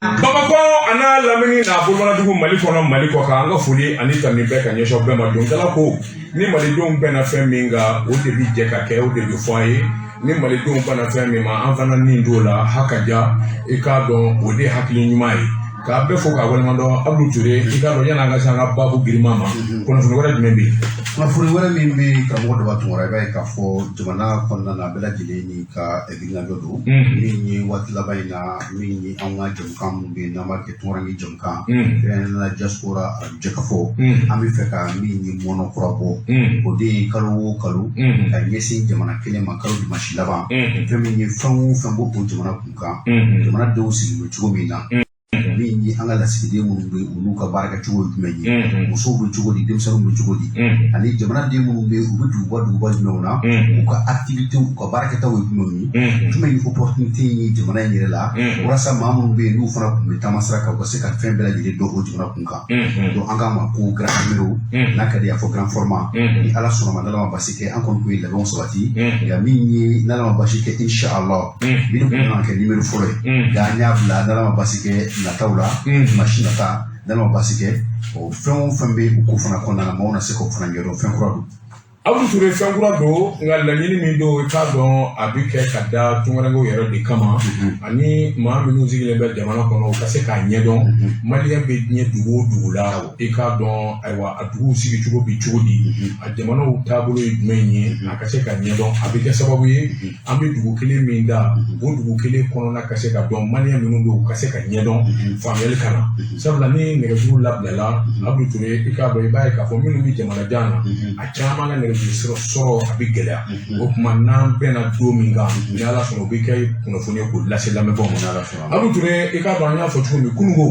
Bamakɔ a n'a lamini n'a bolomanadugu, Mali kɔnɔ, Mali kɔ kan, an ka foli ani tanu bɛɛ ka ɲɛsin bɛɛ ma. Donkɛla ko ni malidenw bɛnna fɛn min kan, o de bi jɛ ka kɛ, o de bɛ fɔ an ye. Ni malidenw banna fɛn min ma, an fana nin t'o la. Ha ka ja, i k'a dɔn o de ye hakili ɲuman ye. K'a bɛɛ fo k'a waleɲuman dɔn. Abudu Ture, i k'a dɔn, yan'an ka se an ka baabu girinman ma, kunnafoni wɛrɛ jumɛn bɛ yen? Kunnafoni wɛrɛ min bɛ yen, karamɔgɔ Daba Tunkara, i b'a ye k'a fɔ jamana kɔnɔna na, bɛɛ lajɛlen ni ka girinajɔ don. Min ye waati laban in na, min ye an ka jamukan minnu bɛ yen n'an b'a kɛ tunkaranke jamukan, kɛrɛnkɛrɛnnenya la diaspora arajo Jɛkafɔ, an bɛ fɛ ka min ye mɔnɔ kura bɔ, o de ye kalo o kalo ka ɲɛsin jamana kelen ma, kalo dimanche laban, fɛn min ye fɛn o fɛn b'o o jamana kun kan, jamanadenw sigilen bɛ cogo min na, min ye an ka lasigiden minnu bɛ yen, olu ka baarakɛcogo ye jumɛn ye, musow bɛ cogo di, denmisɛnninw bɛ cogo di, ani jamanaden minnu bɛ yen, u bɛ duguba jumɛnw na, u ka activité, u ka baarakɛtaw ye jumɛnw ye, jumɛn ye opportunité ye jamana in yɛrɛ la, walasa maa minnu bɛ yen n'u fana tun bɛ taama sira kan, u ka se ka fɛn bɛɛ lajɛlen dɔn o jamana kun kan. Donc an k'a ma ko grand numéro, n'a ka di a fɔ grand format. Ni Ala sɔnna ma, n'Ala ma basi kɛ, an kɔni kun ye labɛnw sabati nka min ye, n'Ala ma basi kɛ, inshallah, min kun kan ka kɛ numéro fɔlɔ ye, nka an y'a bila, n'Ala ma basi kɛ, nataw la, dimanche nata, n'Ala ma basi kɛ, o fɛn o fɛn bɛ o ko fana kɔnɔna na, maaw na se k'o fana ɲɛdɔn. Fɛn kura don. Abudu Ture, fɛn kura don, nka laɲini min don, i k'a dɔn a bɛ kɛ ka da tunkarankew yɛrɛ de kama, ani maa minnu sigilen bɛ jamana kɔnɔ, u ka se k'a ɲɛdɔn. Maliyɛn bɛ diɲɛ dugu o dugu la, i k'a dɔn, ayiwa, a duguw sigicogo bɛ cogo di, a jamanaw taabolo ye jumɛn ye, a ka se ka ɲɛdɔn. A bɛ kɛ sababu ye, an bɛ dugu kelen min da, o dugu kelen kɔnɔna ka se ka dɔn, maliyɛn minnu bɛ yen, u ka se ka ɲɛdɔn, faamuyali ka na. Sabula ni nɛgɛjuru labilala, Abudu Ture, i k'a dɔn, i b'a ye k'a fɔ minnu bɛ jamana jan na, a caman ka nɛgɛjuru sɔrɔ a bɛ gɛlɛya. O tuma n'an bɛnna don min kan, ni Ala sɔnna, o bɛ kɛ kunnafoni ye k'o lase lamɛnbaaw ma. Abudu Ture, i k'a dɔn, an y'a fɔ cogo min kununko,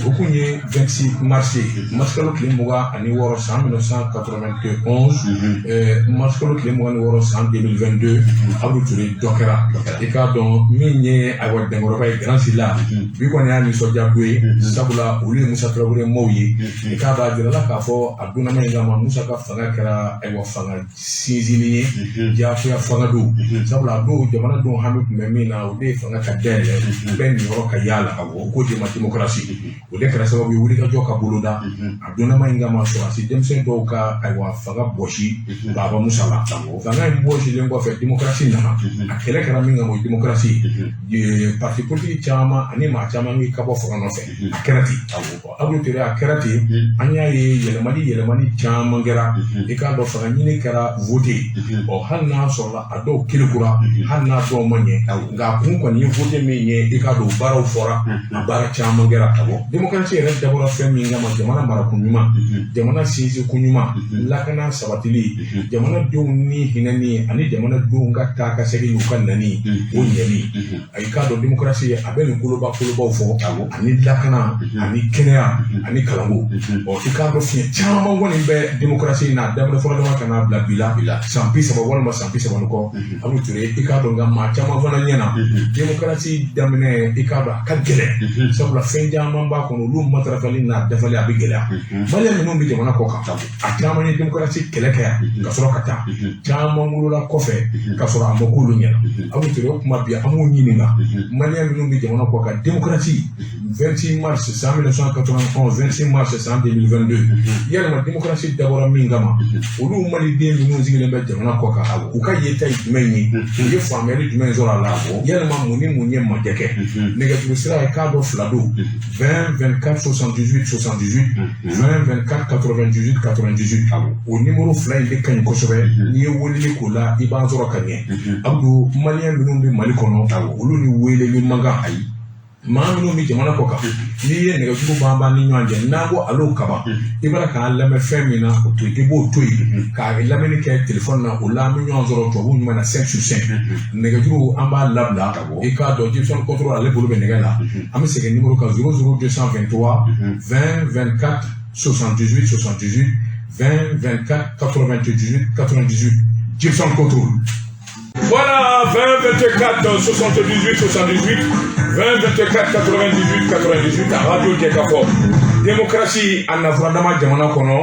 o kun ye 26 mars ye, mars kalo tile 26 san 1991, mars kalo tile 26 san 2022. Abudu Ture, dɔ kɛra. I k'a dɔn, min ye, ayiwa, dɛnkɔrɔba ye, Grand Sila, bi kɔni y'a nisɔndiya don ye, sabula olu ye Musa Tarawele maaw ye. I k'a dɔn, a jirala k'a fɔ a donnama in kama, Musa ka fanga kɛra, ayiwa, fanga sinsinni ye, diyagoya fanga don. Sabula a don, jamanadenw hami tun bɛ min na, o de ye fanga ka dayɛlɛ, bɛɛ niyɔrɔ ka y'a la, o ko de ma démocratie. O de kɛra sababu ye wulikajɔ ka boloda. A donnama in kama, sɔrɔdasi denmisɛn dɔw ka, ayiwa, fanga bɔsi Baba Musa la. Fanga in bɔsilen kɔfɛ, démocratie nana. A kɛlɛ kɛra min kama, o ye démocratie ye. Parti politique caman ani maa caman k'i ka bɔ fanga nɔfɛ, a kɛra ten. Abudu Ture, a kɛra ten. An y'a ye, yɛlɛmani caman kɛra. I k'a dɔn, fanga ɲini kɛra vote. Ɔ, hali n'a sɔrɔla a dɔw kelekura, hali n'a dɔw ma ɲɛ, nka a kun kɔni ye vote min ye. I k'a dɔn, o baaraw fɔra, a baara caman kɛra. Démocratie yɛrɛ dabɔra fɛn min kama, jamana marakun ɲuman, jamana sinsin kun ɲuman, lakana sabatili, jamanadenw ni hinɛni, ani jamanadenw ka taa ka segin n'u ka nani, o ɲɛli. A i k'a dɔn, démocratie a bɛ nin koloba kolobaw fɔ, ani lakana, ani kɛnɛya, ani kalanko. Ɔ, i k'a dɔn, fiɲɛ caman kɔni bɛ démocratie in na, a daminɛ fɔlɔ dama ka n'a bila bi la, san 30 walima san 30 ni kɔ. Abudu Ture, i k'a dɔn, nka maa caman fana ɲɛna, démocratie daminɛ, i k'a dɔn, a ka gɛlɛn, sabula fɛn caman b'a kɔnɔ, olu matarafali n'a dafali a bɛ gɛlɛya. Maliyɛn minnu bɛ jamana kɔ kan, a caman ye démocratie kɛlɛ kɛ yan ka sɔrɔ ka taa, caman wolola kɔfɛ ka sɔrɔ a ma k'olu ɲɛna. Abudu Ture, o kuma bi, an b'u ɲininka, maliyɛn minnu bɛ jamana kɔ kan, démocratie 26 mars san 1991, 26 mars san 2022, yalima démocratie dabɔra min kama, olu maliden minnu sigilen bɛ jamana kɔ kan, u ka yeta ye jumɛn ye? U ye faamuyali jumɛn sɔrɔ a la? Yalima mun ni mun ye majɛ kɛ? Nɛgɛjuru sira ye, k'a dɔn, fila don: 20 24 78 78, 20 24 98 98. O nimoro fila in de ka ɲi kosɛbɛ. N'i ye weleli k'o la, i b'an sɔrɔ ka ɲɛ. Abudu, maliyɛn minnu bɛ Mali kɔnɔ, olu ni weleli man kan. Ayi, maa minnu bɛ jamana kɔ kan, n'i ye nɛgɛjuru ban ban ni ɲɔgɔn cɛ, n'an ko alo kaban, i b'a k'an lamɛn fɛn min na, o to i b'o to yen k'a lamɛnni kɛ telefɔni na. O la, an bɛ ɲɔgɔn sɔrɔ tubabu ɲuman na 5 sur 5. Nɛgɛjuru, an b'a labila. I k'a dɔn, Gibson contrôle, ale bolo bɛ nɛgɛ la. An bɛ segin numéro kan: 00 223 20 24 78 78, 20 24 98 98, Gibson contrôle. Voilà, 20 24 78 78, 20 24 98 98, Radio Jɛkafɔ. Démocratie a nafuradama jamana kɔnɔ,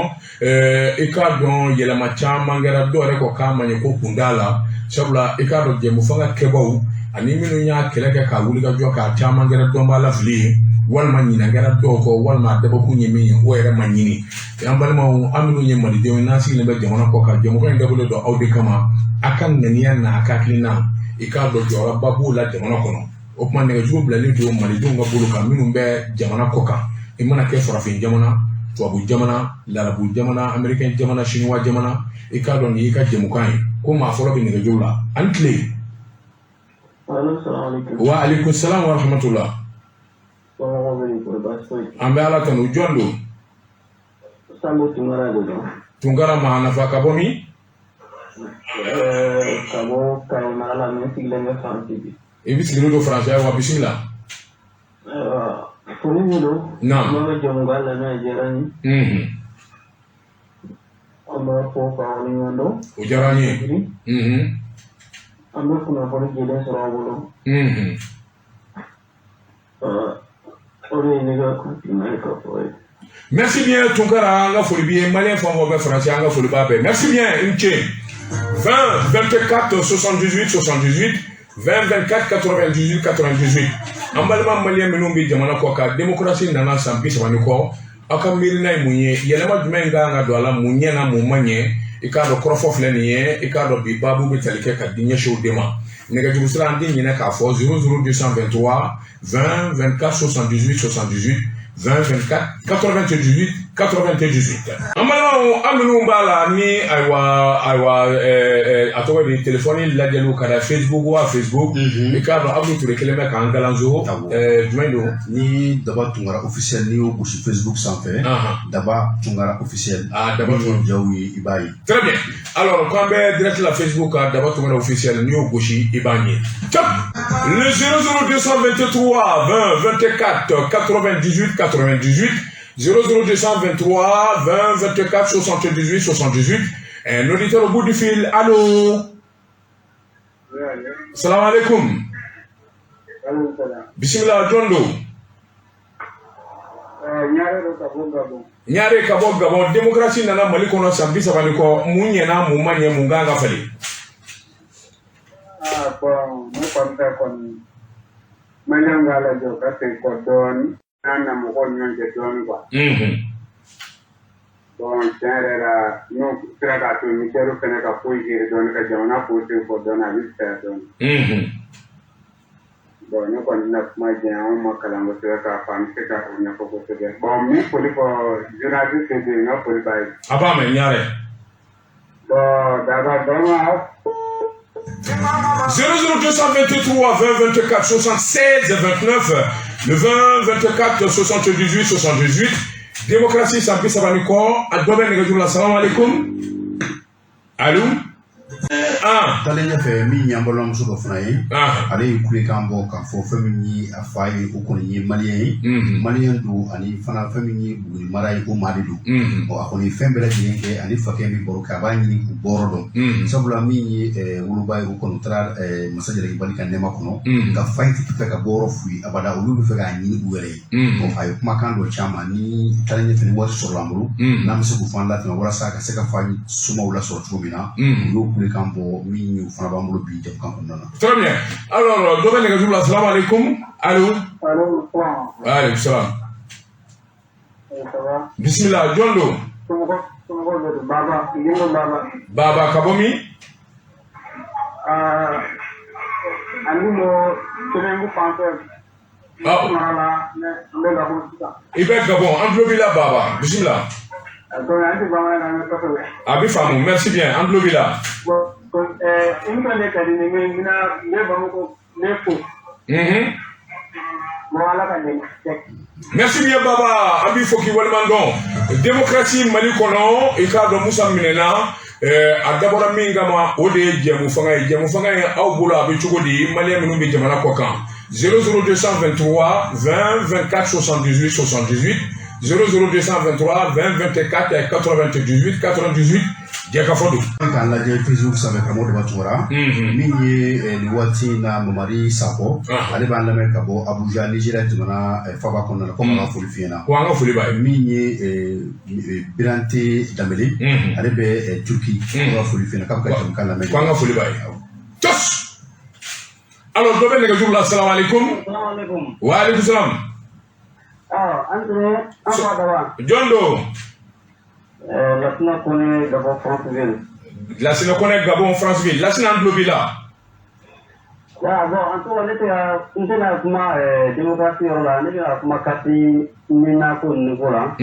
i k'a dɔn, yɛlɛma caman kɛra. Dɔw yɛrɛ ko k'a ma ɲɛ, ko kun t'a la, sabula i k'a dɔn, jɛmu fanga kɛbaw ani minnu y'a kɛlɛ kɛ k'a wuli ka jɔ k'a caman kɛra dɔnbaa lafili ye. Walima ɲinan kɛra dɔw kɔ, walima a dabɔkun ye min ye, o yɛrɛ ma ɲini. An balimaw, an minnu ye malidenw ye, n'an sigilen bɛ jamana kɔ kan, jamukan in dabɔlen don aw de kama. A ka ŋaniya n'a ka hakilina, i k'a dɔn jɔyɔrɔba b'o la jamana kɔnɔ. O tuma, nɛgɛjuru bilalen don malidenw ka bolo kan minnu bɛ jamana kɔ kan. I mana kɛ farafin jamana, tubabu jamana, larabu jamana, américain jamana, chinois jamana, i k'a dɔn nin y'i ka jamukan ye. Ko maa fɔlɔ bɛ nɛgɛjuru la. Ani tile. Wa aleykum salam wa rahmatullah. An bɛ Ala tanu. Jɔn don? Sambo Tunkara de don. Tunkara maa nafa, ka bɔ min? Ka bɔ Kayi mara la, min sigilen bɛ Faransi bi. I bɛ sigilen don Faransi. Ayiwa, bisimila. Foli min don. Naam. N'o bɛ jamukan lamɛn, a diyara n ye. An b'a fɔ k'a waleɲuman dɔn. O diyara n ye. An bɛ kunnafoni jɛlen sɔrɔ aw bolo. O de ye ne ka kuntina ye k'a fɔ ye. Merci bien Tunkara, an ka foli b'i ye. Malien fɛn o fɛn bɛ Faransi, an ka foli b'a bɛɛ. Merci bien, i ni ce. 20 24 78 78, 20 24 98 98. An balima malien minnu bɛ jamana kɔ kan, démocratie nana san 30 ni kɔ, aw ka miirina ye mun ye? Yɛlɛma jumɛn kan ka don a la? Mun ɲɛna, mun ma ɲɛ? I k'a dɔn kɔrɔfɔ filɛ nin ye. I k'a dɔn bi baabu bɛ tali kɛ ka di ɲɛsin o de ma. Nɛgɛjuru sira, an tɛ ɲinɛ k'a fɔ: 00 223 20 24 78 78, 20 24 98 98. An balimaw, an minnu b'a la ni, ayiwa, a tɔgɔ di, telefɔni lajɛliw ka da Facebook wa Facebook, i k'a dɔn Abudu Ture kelen bɛ k'an galanzo. Jumɛn don? Ni Daba Tunkara officiel, n'i y'o gosi Facebook sanfɛ, Daba Tunkara officiel. Ah, Daba Tunkara. Jaw ye, i b'a ye. Très bien. Alors, quand bɛ direct la Facebook kan, Daba Tunkara officiel, n'i y'o gosi, i b'a ɲɛ. Top. Le 00223 20 24 98 98, 00223 20 24 78 78. Un auditeur au bout du fil. Allô? Salam alaikum. Bismillah, jɔn don? Ɲare don ka bɔ Gabon. Ɲare ka bɔ Gabon. Démocratie nana Mali kɔnɔ san 30 ni kɔ. Mun ɲɛna, mun ma ɲɛ, mun kan ka falen? Ah bon, ne kɔni fɛ kɔni, maliyɛnw k'a lajɛ u ka segin kɔ dɔɔni, n'a na mɔgɔw ni ɲɔgɔn cɛ dɔɔni quoi. Bon, tiɲɛ yɛrɛ la, n'u sera k'a to militaire fɛnɛ ka foyi gérer dɔɔni, ka jamana foyi segin kɔ dɔɔni, a bɛ fisaya dɔɔni. Bon, ne kɔni tɛna kuma janya, anw ma kalan kosɛbɛ k'a fɔ an bɛ se ka o ɲɛfɔ kosɛbɛ. Bon, n bɛ foli fɔ journaliste fɛn fɛn, n ka foli b'a ye. A b'a mɛn, Ɲare. Bon, d'accord, vraiment. 00223 20 24 76 29, le 20 24 78 78. Démocratie san 30 ni kɔ, a dɔ bɛ nɛgɛjuru la. Salamu alaikum. Allo? Ah. Taalen ɲɛfɛ, min y'an balimamuso dɔ fana ye, ale ye kulekan bɔ k'a fɔ fɛn min ye a fa ye, o kɔni ye malien ye, malien don, ani fana fɛn min ye Buguni mara ye, o maa de don. Ɔ, a kɔni ye fɛn bɛɛ lajɛlen kɛ, ani fakɛ min baro kɛ, a b'a ɲini k'u bɔyɔrɔ dɔn, sabula min ye woloba ye, o kɔni taara masa jalakibali ka nɛɛma kɔnɔ, nka fa in tɛ fɛ ka bɔyɔrɔ f'u ye abada, olu bɛ fɛ k'a ɲini u yɛrɛ ye. Ɔ, a ye kumakan dɔ ci an ma ni taalen ɲɛfɛ, ni waati sɔrɔla an bolo, n'an bɛ se k'o fana latɛmɛ walasa ka se ka fa somaw lasɔrɔ cogo min na. U y'o kulekan bɔ min ye, o fana b'an bolo bi jamukan kɔnɔna na. Très bien. Alors, dɔ bɛ nɛgɛjuru la. Salam alaikum. Allo? Allo, salam. Aleykum salam. Ça va? Bismillah, jɔn don? Somɔgɔw de don, Baba, Gindo Baba. Baba, ka bɔ min? Ani mo Sɛnɛngu fan fɛ. Ah. Mara la, n bɛ Gabon sisan. I bɛ Gabon, an tulo b'i la Baba. Bismillah. Donc an tɛ bamanankan mɛn kosɛbɛ. A bɛ faamu, merci bien, an tulo b'i la. Bon, émission de ka di ne ye, n bɛna n bɛ Bamakɔ ne fo. Bon, Ala ka dɛmɛ kɛ. Merci bien Baba, an b'i fo k'i waleɲuman dɔn. Démocratie Mali kɔnɔ, i k'a dɔn Musa minɛna, a dabɔra min kama, o de ye jɛmu fanga ye. Jɛmu fanga ye aw bolo, a bɛ cogo di, malien minnu bɛ jamana kɔ kan? 00223 20 24 78 78, 00223 20 24 98 98. Jɛkafɔ don. An k'an lajɛ Facebook sanfɛ, karamɔgɔ Daba Tunkara, min ye nin waati in na Mamari Sakɔ, ale b'an lamɛn ka bɔ Abuja, Nigéria jamana faba kɔnɔna na, ko an ka foli f'i ɲɛna. Ko an ka foli b'a ye. Min ye Birante Danbele, ale bɛ Turki, ko ka foli f'i ɲɛna, k'a bɛ ka jamukan lamɛn. Ko an ka foli b'a ye. Tos. Alors, dɔ bɛ nɛgɛjuru la. Salamu alaikum. Salaamaaleykum. Wa alaikum salam. An fa daba. Jɔn don? Lasina Kone, Gabon, Franceville. Lasina Kone, Gabon, Franceville. Lasina, an tulo b'i la. Ouais, bon, en tout cas, ne tɛ n tɛna kuma démocratie yɔrɔ la, ne bɛna kuma carte NINA ko niveau la.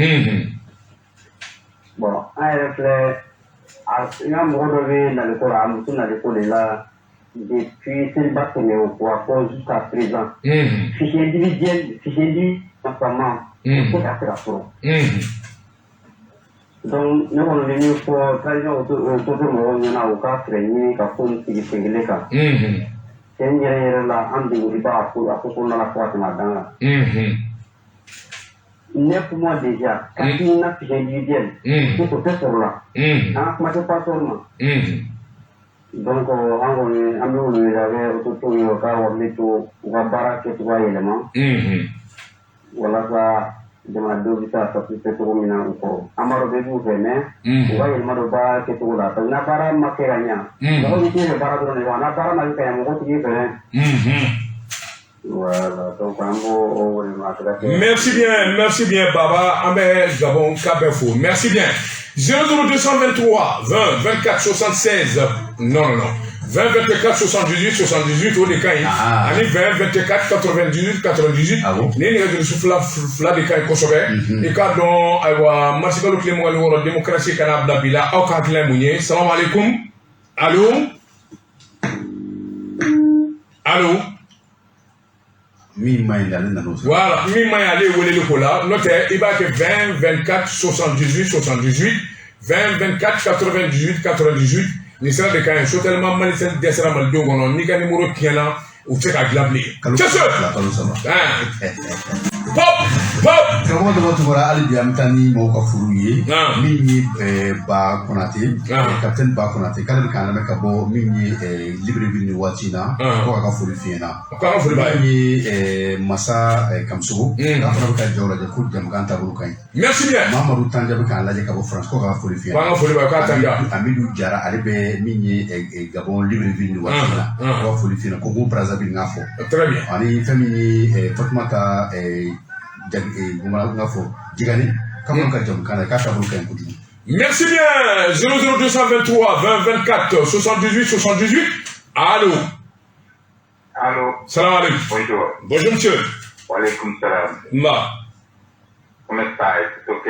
Bon, an yɛrɛ filɛ, n ka mɔgɔ dɔ bɛ naliko la, a muso naliko de la depuis seliba tɛmɛ o quoi, fɔ jusqu'à présent. Fichier individuel, fichier individuel notamment, o tɛ ka se ka sɔrɔ. Donc ne kɔni bɛ min fɔ transition autorité mɔgɔw ɲɛna, u ka fɛɛrɛ ɲini ka ko nin sigi sen kelen kan. Tiɲɛ yɛrɛ yɛrɛ la, an degunba a ko kɔnɔna la fo ka tɛmɛ a dan kan. 9 mois déjà, carte NINA fichier individuel, ko o tɛ sɔrɔ la. An ka kuma tɛ passeport ma. Donc an kɔni an bɛ wele kɛ autorités ye, u ka hakili to u ka baara kɛcogoya yɛlɛma. Walasa jamanadenw bɛ se ka satisfait cogo min na u kɔrɔ. An b'a dɔn bɛɛ b'u fɛ, mais u ka yɛlɛma don baara kɛcogo la, parce que n'a baara ma kɛ ka ɲa, mɔgɔ bɛ t'e fɛ baara dɔrɔn de wa, n'a baara ma kɛ ka ɲa, mɔgɔ t'i fɛ dɛ. Voilà, donc an b'o o wele ma ka kɛ. Merci bien, merci bien Baba. An bɛ Gabon ka bɛɛ fo. Merci bien. 00223 20 24 76. Non, non, non. 20 24 78 78, o de ka ɲi. Ani 20 24 98 98. Ah bon? Nin nɛgɛjuru fila fila de ka ɲi kosɛbɛ. I k'a dɔn, ayiwa, marisikalo tile 26, démocratie kana bila bi la, aw ka hakilina ye mun ye? Salamu aleykum. Allo, allo. Min ma ɲi, ale nan'o sɔrɔ. Voilà, min ma ɲi, ale ye weleli ko la. N'o tɛ, i b'a kɛ 20 24 78 78, 20 24 98 98. Nin sira de ka ɲi. Sotelma Malitel dɛsɛra malidenw kɔnɔ. N'i ka numéro tiɲɛna, u tɛ se k'a dilan bilen. Kalo Cɛsɛ 2, kalo 3. Pop pop. Karamɔgɔ dɔgɔ tɔgɔra, hali bi an bɛ taa ni maaw ka furu ye. Min ye Ba Konate, capitaine Ba Konate, k'ale bɛ k'an lamɛn ka bɔ min ye Libreville ni waati in na. Ko k'a ka foli f'i ɲɛna. K'an ka foli b'a ye. Min ye Masa Kamisogo, k'a fana bɛ ka jaw lajɛ, ko jamukan taabolo ka ɲi. Merci bien. Mamadu Tanja bɛ k'an lajɛ ka bɔ France, ko k'a ka foli f'i ɲɛna. K'an ka foli b'a ye, k'a Tanja. Amidu Jara, ale bɛ min ye Gabon, Libreville ni waati in na, ko ka foli f'i ɲɛna, ko Brazzaville n'a fɔ. Très bien. Ani fɛn min ye Fatumata n ka fɔ Jigani, k'a ka jamukan na, k'a taabolo ka ɲi kojugu. Merci bien. 00223 20 24 78 78. Allô. Allô. Salam alaikum. Bonjour. Bonjour monsieur. Walaikum salam. Ma. Come stai? Tutto ok?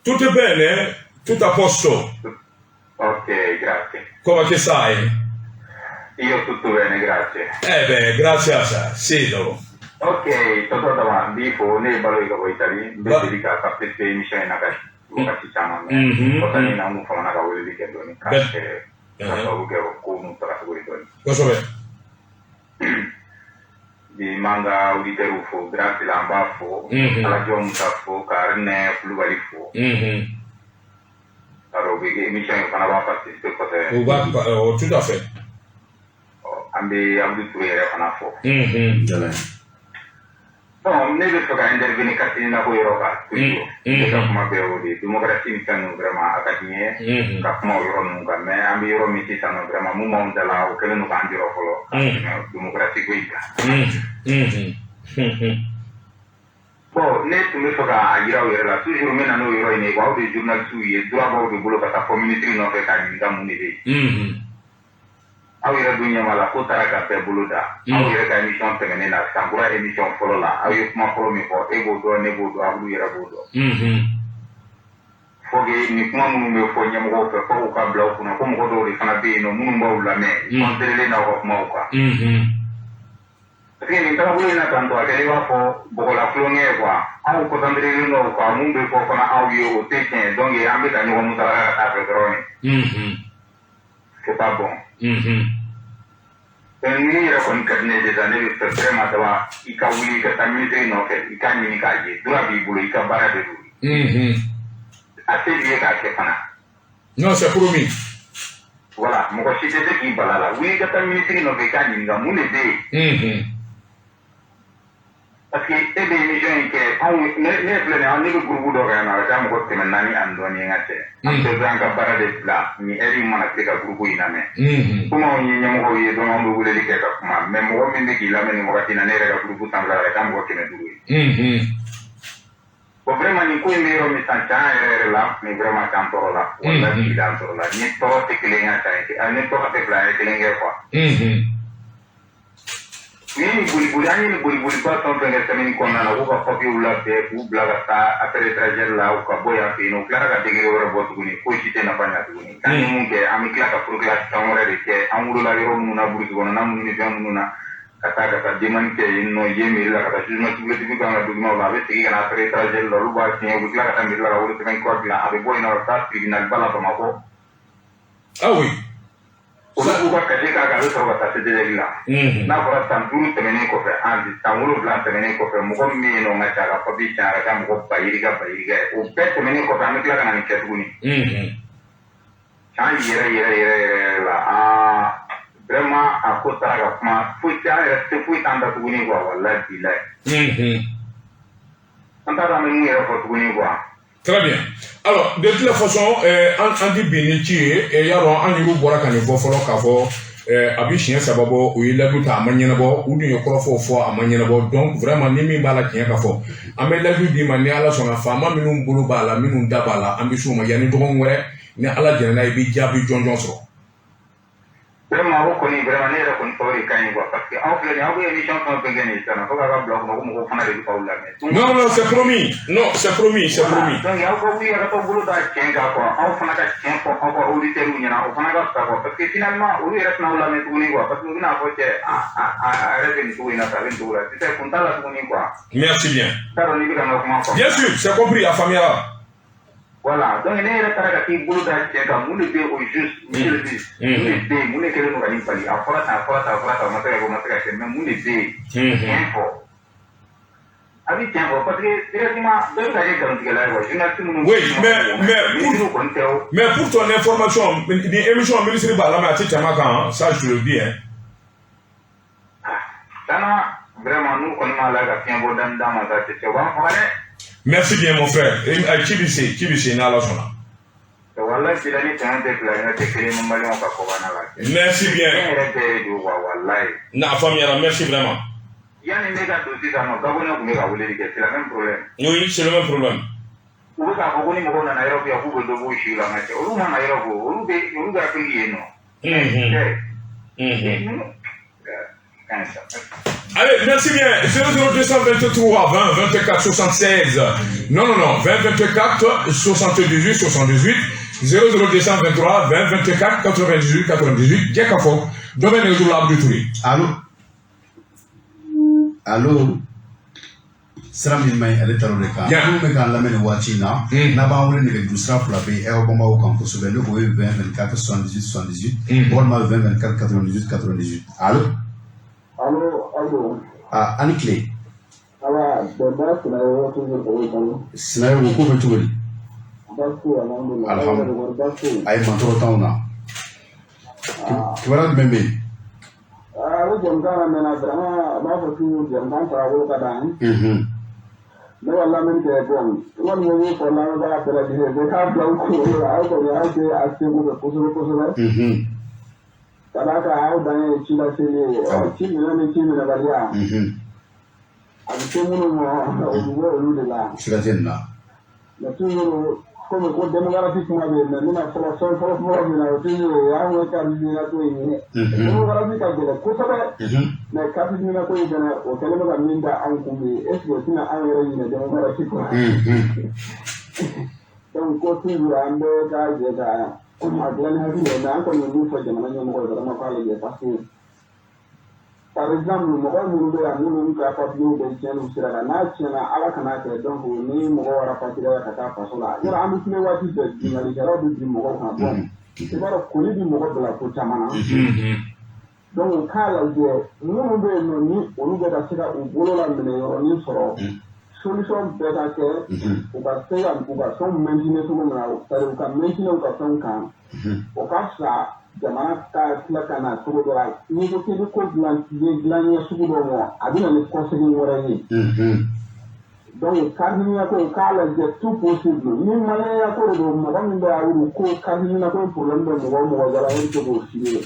Tutto bene? Tutto a posto? Ok, grazie. Come che stai? Io tutto bene, grazie. Eh beh, grazie a te. Sì, dopo. Ok, toto daba n b'i fo, ne ye Balo ye ka bɔ Itali. N bɛ deli ka participer émission in na ka wagati caman mɛn. Kɔsa in na, n kun famana ka weleli kɛ dɔɔni ka kɛ ka sababu kɛ ko ninnu tagacogo ye dɔɔni. Kosɛbɛ. Bi n b'an ka auditeurs fo, Grâce la n b'a fo, Alajɔ Musa fo, ka Rinɛ Kulubali fo. T'a dɔn u bɛ émission in fana b'a participer kosɛbɛ. O b'a tout à fait. An bɛ Abudu Ture yɛrɛ fana fo. Jala ye. Bon, ne bɛ fɛ ka intervenir carte NINA ko yɔrɔ kan toujours. Ne ka kuma bɛɛ o de ye. Démocratie ni fɛn ninnu, vraiment a ka di n ye ka kuma o yɔrɔ ninnu kan, mais an bɛ yɔrɔ min sisan nɔ, vraiment mun b'anw da la, o kɛlen don k'an jɔrɔ fɔlɔ ka tɛmɛ démocratie ko in kan. Bon, ne tun bɛ fɛ k'a yira aw yɛrɛ la toujours, n bɛ na n'o yɔrɔ in ye, aw de ye journaliste ye, droit b'aw de bolo ka taa fɔ ministre nɔfɛ k'a ɲininka mun de bɛ yen. Aw yɛrɛ dun ɲɛ b'a la ko taara ka bɛɛ bolo da. Aw yɛrɛ ka émission tɛmɛnen na, sankura émission fɔlɔ la, aw ye kuma fɔlɔ min fɔ, e b'o dɔn, ne b'o dɔn, Abudu yɛrɛ b'o dɔn. Faut que nin kuma minnu bɛ fɔ ɲɛmɔgɔw fɛ, fo u ka bila u kunna ko mɔgɔ dɔw de fana bɛ yen nɔ minnu b'aw lamɛn, concentré n'aw ka kumaw kan. Parce que nin tagabolo in na tantɔ, a kɛlen i b'a fɔ bɔgɔla tulonkɛ ye quoi. Aw concentré don o kan, mun bɛ fɔ fana aw ye, o tɛ tiɲɛ. Donc an bɛ ka ɲɔgɔn musala ka taa fɛ dɔrɔn de. C'est pas bon. Donc ni yɛrɛ kɔni ka di ne ye sisan, ne bɛ fɛ vraiment daba i ka wuli i ka taa ministre nɔfɛ, i k'a ɲini k'a ye, droit b'i bolo, i ka baara de don. A se b'i ye k'a kɛ fana. Non, c'est promis. Voilà, mɔgɔ si tɛ se k'i bala la. Wuli i ka taa ministre nɔfɛ, i k'a ɲininka mun de bɛ yen. Parce que e bɛ émission in kɛ, anw ne filɛ nin ye, ne bɛ groupe dɔ kan yan nɔ, a ka ca mɔgɔ 400 ani dɔɔnin ye n ka cɛ. An bɛɛ bɛ an ka baara de bila nin heure in mana se ka groupe in lamɛn. Komi anw ye ɲɛmɔgɔw ye, donc anw bɛ weleli kɛ ka kuma, mais mɔgɔ min bɛ k'i lamɛn nin wagati in na, ne yɛrɛ ka groupe sanfɛla la, a ka ca mɔgɔ 500 ye. ko in bɛ yɔrɔ min san can yɛrɛ yɛrɛ la nin vraiment can tɔɔrɔ la walahi bi an tɔɔrɔ la ni tɔɔrɔ tɛ kelen ye can ni tɔɔrɔ tɛ fila ye kelen kɛ quoi. U ye nin boliboli an ye nin boliboliba fɛn o fɛn kɛ semaine kɔnɔna na k'u ka papiyew labɛn k'u bila ka taa affaire étrangère la u ka bɔ yan fɛ yen nɔ u tilara ka degré wɛrɛ bɔ tuguni foyi si tɛ nafa ɲa tuguni k'an ye mun kɛ an bɛ tila ka proclamation wɛrɛ de kɛ an wolola yɔrɔ minnu na burusi kɔnɔna minnu ni fɛn minnu na ka taa demande kɛ yen nɔ yen mairie la ka taa jugement supplétif k'an ka document la a bɛ segin ka na affaire étrangère la olu b'a signé u bɛ tila ka taa mairie la ka wolosɛbɛn kura dilan a bɛ bɔ yen nɔ ka taa tribunal ba la Bamakɔ. Ah oui. Olu b'u ka cachet k'a kan a bɛ sɔrɔ ka taa CDR la. N'a fɔra san 5 tɛmɛnen kɔfɛ an san 7 tɛmɛnen kɔfɛ mɔgɔ min bɛ yen nɔ ka ca a ka papiye tiɲɛ a ka ca mɔgɔ ba yirika ye o bɛɛ tɛmɛnen kɔfɛ an bɛ tila ka na nin kɛ tuguni. Can yɛrɛ yɛrɛ yɛrɛ yɛrɛ la vraiment a ko taara ka kuma foyi tɛ an yɛrɛ tɛ foyi t'an da tuguni quoi walahi bilahi. An t'a dɔn an bɛ mun yɛrɛ fɔ tuguni quoi. Très bien. Alors, de toute façon, an ti bin ni ci ye, y'a dɔn an yɛrɛw bɔra ka nin fɔ fɔlɔ k'a fɔ a bɛ siɲɛ 3 bɔ u ye layidu ta a ma ɲɛnabɔ u dun ye kɔrɔfɔw fɔ a ma ɲɛnabɔ donc vraiment ni min b'a la tiɲɛ ka fɔ an bɛ layidu d'i ma ni Ala sɔnna faama minnu bolo b'a la minnu da b'a la an bɛ s'u ma yanni dɔgɔkun wɛrɛ ni Ala jɛnna n'a ye i bɛ jaabi jɔnjɔn sɔrɔ. Vraiment o kɔni vraiment ne yɛrɛ kɔni fɛ o de ka ɲi quoi parce que aw filɛ nin ye aw bɛ émission fɛn o fɛn kɛ nin ye sisan fo k'a ka bila aw kunna ko mɔgɔw fana de bɛ k'aw lamɛn. Non non c'est promis non c'est promis c'est promis. Donc aw ka wuli a ka taa bolo da tiɲɛ kan quoi aw fana ka tiɲɛ fɔ aw ka auditeurs ɲɛna o fana ka fisa quoi parce que finalement olu yɛrɛ tɛna aw lamɛn tuguni quoi parce que u bɛna fɔ cɛ a yɛrɛ bɛ nin cogo in na tan a bɛ nin cogo la sisan kun t'a la tuguni quoi. Merci bien. T'a dɔn n'i bɛ ka n ka kuma faamu. Bien sûr c'est compris a faamuyara. Voilà, donc ne yɛrɛ taara ka t'i bolo da cɛ kan mun de bɛ au juste monsieur le juge mun de bɛ yen mun de kɛlen don ka nin bali a fɔra tan a fɔra tan a fɔra tan a ma se ka kɛ o ma se ka kɛ mais mun de bɛ yen tiɲɛ fɔ a bɛ tiɲɛ fɔ parce que directement bɛɛ bɛ ka kɛ nkalontigɛla ye quoi journaliste minnu. Oui, mais pour ton information ni émission ministre b'a la mais a tɛ tɛmɛ a kan ça je le dis hein. Tana vraiment n'u kɔni m'a la ka fiɲɛ bɔ dani d'a ma sa cɛ u b'an faga dɛ. Merci bien mon frère. Ci bɛ se n'Ala sɔnna. Wallahi bila ni tɛmɛ tɛ fila ye tɛ kelen ye maliyɛnw ka kɔbanna la. Merci bien. Ne yɛrɛ bɛɛ de don quoi wallahi. Na faamuyara merci vraiment. Yanni ne ka don sisan nɔ Gabonais tun bɛ ka weleli kɛ c'est le même problème. Oui c'est le même problème. U bɛ k'a fɔ ko ni mɔgɔw nana Europe yan k'u bɛ dɔ b'u si la nka cɛ olu ma na Europe olu bɛ Afrique yen nɔ. Allez, merci bien. 00223 20 24 76. Non, non, non. 20 24 78 78. 00223 20 24 98 98. Jekafo. Domaine de l'Abdou Touré. Allô? Allô? Sira min man ɲi ale taara o de kan. Minnu bɛ k'an lamɛn nin waati in na, n'a b'an wele nɛgɛjuru sira 2 bɛ yen aw bamaw kan kosɛbɛ ne k'o ye 20 24 78 78 walima 20 24 98 98. Allô? Allô, allô. Ah, ani tile. Ala, bɛnba Sinayogo toujours o ye kanu. Sinayogo ko bɛ cogo di? Baasi alhamdulilah. Alhamdulilah. Ayi mantɔrɔ t'anw na. Kibaruya jumɛn bɛ yen? Ah, o jamukan na mɛnna vraiment a b'a fɔ toujours jamukan taabolo ka d'an ye. Ne ka lamɛnni kɛ bon n kɔni bɛ min fɔ lamɛnbaga bɛɛ lajɛlen bɛɛ k'a bila u kunkolo la aw kɔni aw tɛ a seko kɛ kosɛbɛ kosɛbɛ. Ka d'a kan aw dan ye ci laseli ye ci minɛ ni ci minɛbaliya a bɛ se minnu ma o bɛ bɔ olu de la. Siga tɛ nin na. Mais toujours komi ko démographie kuma bɛ yen mais n bɛna fɔlɔ fɛn fɔlɔ fɔlɔ min na o toujours o y'anw ka carte ɲinina ko in ye. Démographie ka gɛlɛn kosɛbɛ. Mais carte ɲinina ko in fana o kɛlen bɛ ka min da anw kun bi est ce que o tɛna anw yɛrɛ ɲinɛ démographie kɔ. Donc ko toujours an bɛɛ ka jɛ ka a dilan ni hakili ye mais an kɔni bɛ min fɔ jamana ɲɛmɔgɔ ye vraiment k'a lajɛ parce que par exemple mɔgɔ minnu bɛ yan minnu ka papiyew bɛ tiɲɛniw sira kan n'a tiɲɛna Ala kana kɛ donc ni mɔgɔ rapatrier ka taa faso la yɔrɔ an bɛ kule waati bɛɛ binkannikɛlaw bɛ bin mɔgɔw kan bon i b'a dɔn koli bɛ mɔgɔ bila ko caman na donc u k'a lajɛ minnu bɛ yen nɔ ni olu bɛ ka se ka u bolo la minɛ yɔrɔnin sɔrɔ solution bɛɛ ka kɛ u ka se ka u ka fɛnw maintenir cogo min na c'est à dire u ka maintenir u ka fɛnw kan o ka fisa jamana ka tila ka na cogo dɔ la n'i ko k'i bɛ ko dilan dilan ɲɛ sugu dɔ ma a bɛ na ni kɔsegin wɛrɛ ye donc carte ɲinina ko k'a lajɛ tout possible ni maliyɛnya ko de don mɔgɔ min bɛ a ko carte ɲinina ko problème bɛ mɔgɔ o mɔgɔ da la e bɛ se k'o f'i ye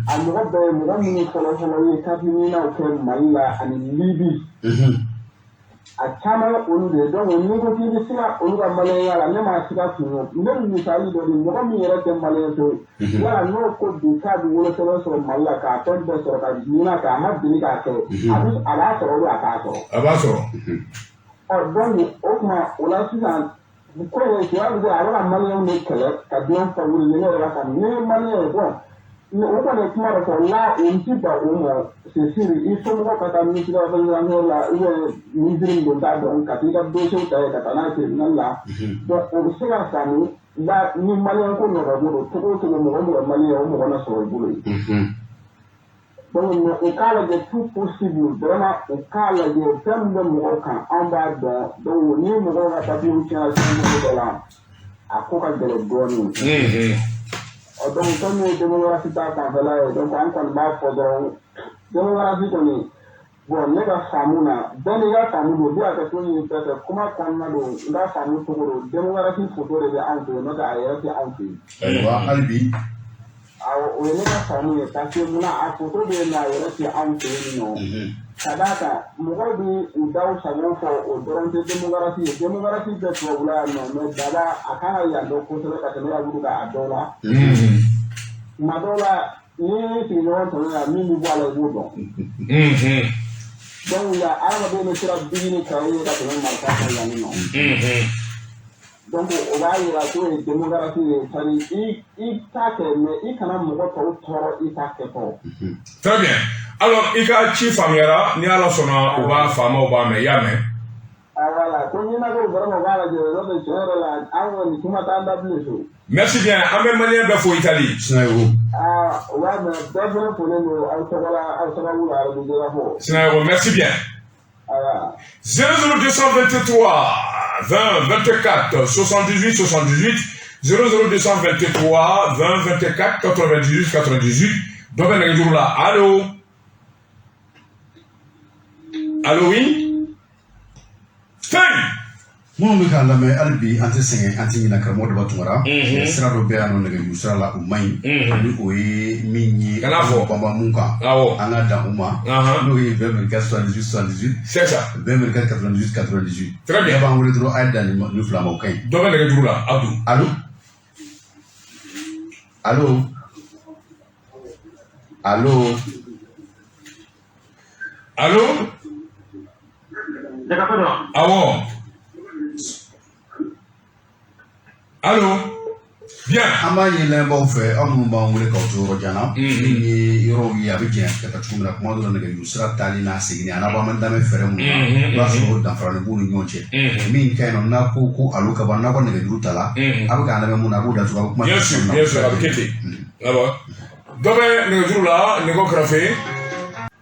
a mɔgɔ bɛɛ ye mɔgɔ minnu fɔlɔ fɔlɔ ye carte ɲininaw kɛ Mali la ani Libi. A caman ye olu de ye. Donc n'i ko k'i bɛ siga olu ka maliyɛnya la, ne ma siga kun ye. Ne bɛ misali dɔ di, mɔgɔ min yɛrɛ tɛ maliyɛn to ye, yala n'o ko bi k'a bɛ wolosɛbɛn sɔrɔ Mali la, k'a fɛn bɛɛ sɔrɔ ka ɲina k'a ma deli k'a kɛ, a b'a sɔrɔ ou a t'a sɔrɔ? A b'a sɔrɔ. Ɔ, donc o tuma o la sisan, ko in cela veut dire a bɛ ka maliyɛnw de kɛlɛ ka den favoriser. Ne yɛrɛ ka faamu, ni ye maliyɛn ye, bon, o kɔni ye kuma dɔ fɔ la, o ti ban o ma. C'est sûr, i somɔgɔw ka taa ministre des affaires étrangères la ou bien ministre min don, t'a dɔn, ka t'i ka dossier ta yen ka taa n'a ye tribunal la. Bon, o bɛ se ka faamu la ni maliyɛn ko nɔgɔ bolo cogo o cogo, mɔgɔ o mɔgɔ maliyɛn, o mɔgɔ na sɔrɔ i bolo yen. Donc mais u k'a lajɛ tout possible, vraiment u k'a lajɛ fɛn min bɛ mɔgɔw kan, anw b'a dɔn. Donc ni mɔgɔw ka papiyew tiɲɛna cogo dɔ la, a ko ka gɛlɛn dɔɔnin. Ɔ, donc fɛn min ye démocratie ta fanfɛla ye, donc an kɔni b'a fɔ dɔrɔn, démocratie kɔni, bon, ne ka faamu na, bɛɛ n'i ka faamu don, bi a kɛ to ɲini bɛɛ fɛ, kuma kɔnɔna don, n ka faamu cogo don, démocratie photo de bɛ anw fɛ yen, n'o tɛ a yɛrɛ tɛ anw fɛ yen. Ayiwa, hali bi. Awɔ, o ye ne ka faamu ye, parce que munna a photo bɛ yen nɔ, a yɛrɛ tɛ anw fɛ yen nɔ? Ka d'a kan mɔgɔw bɛ u daw sago fɔ, o dɔrɔn tɛ démocratie ye. Démocratie bɛ tubabula yan nɔ, mais daba a kan ka yan dɔn kosɛbɛ ka tɛmɛ Yakudu kan a dɔw la. Tuma dɔw la, ni sigiɲɔgɔn tɔmɔ la, min bɛ bɔ a la, i b'o dɔn. Donc yan, adamadenw bɛ sira bigi ni kaye ye ka tɛmɛ marifa kan yan nɔ. Donc o b'a yira k'o ye démocratie ye, c'est à dire i ta kɛ, mais i kana mɔgɔ tɔw tɔɔrɔ i ta kɛtɔ. Très bien. Alors, i ka ci faamuyara, ni Ala sɔnna, u b'a faamaw b'a mɛn, i y'a mɛn. Ah voilà, ko ɲɛnako vraiment u b'a lajɛ, n'o tɛ tiɲɛ yɛrɛ la, an kɔni kuma t'an da bilen so. Merci bien. An bɛ maliyɛn bɛɛ fo Italie. Sinayogo. Ah, o b'a mɛn, bɛɛ fana folen don aw tɔgɔ la, aw sababu la, arajo jɛgɛfɔ. Sinayogo, merci bien. Voilà. 00223 20 24 78 78, 00223 20 24 98 98. Dɔ bɛ nɛgɛjuru la. Allo, allo, oui, fɛn. Minnu bɛ k'an lamɛn hali bi, an tɛ sɛgɛn, an tɛ ɲinɛ karamɔgɔ Daba Tunkara. Sira dɔ bɛ yan nɔ, nɛgɛjuru sira la, o man ɲi. Ni o ye min ye, Kana fɔ. Banba mun kan, an ka dan o ma. N'o ye 20 24 78 78. C'est ça. 20 24 98 98. Très bien. Ne b'an wele dɔrɔn, a ye dan nin fila ma, o ka ɲi. Dɔ bɛ nɛgɛjuru la, Abdou. Allo, allo, allo. Allo. Jagafɛ dɔn. Awɔ, allo, bien. An b'a ɲini lamɛnbaaw fɛ, aw minnu b'an wele k'aw to yɔrɔ jan na, min ye yɔrɔw ye a bɛ janya ka taa cogo min na, kuma dɔ la nɛgɛjuru sira taali n'a seginni, a n'a b'an danbɛ fɛɛrɛ minnu na, i b'a sɔrɔ o danfara b'u ni ɲɔgɔn cɛ. Min ka ɲi nɔ, n'a ko ko allo ka ban, n'a ko nɛgɛjuru ta la, a bɛ k'an lamɛn mun na, a b'o datugu, a bɛ kuma. Bien sûr, bien sûr, a bɛ kɛ ten. Awɔ, dɔ bɛ nɛgɛjuru la, nɛgɛ kɛrɛfɛ.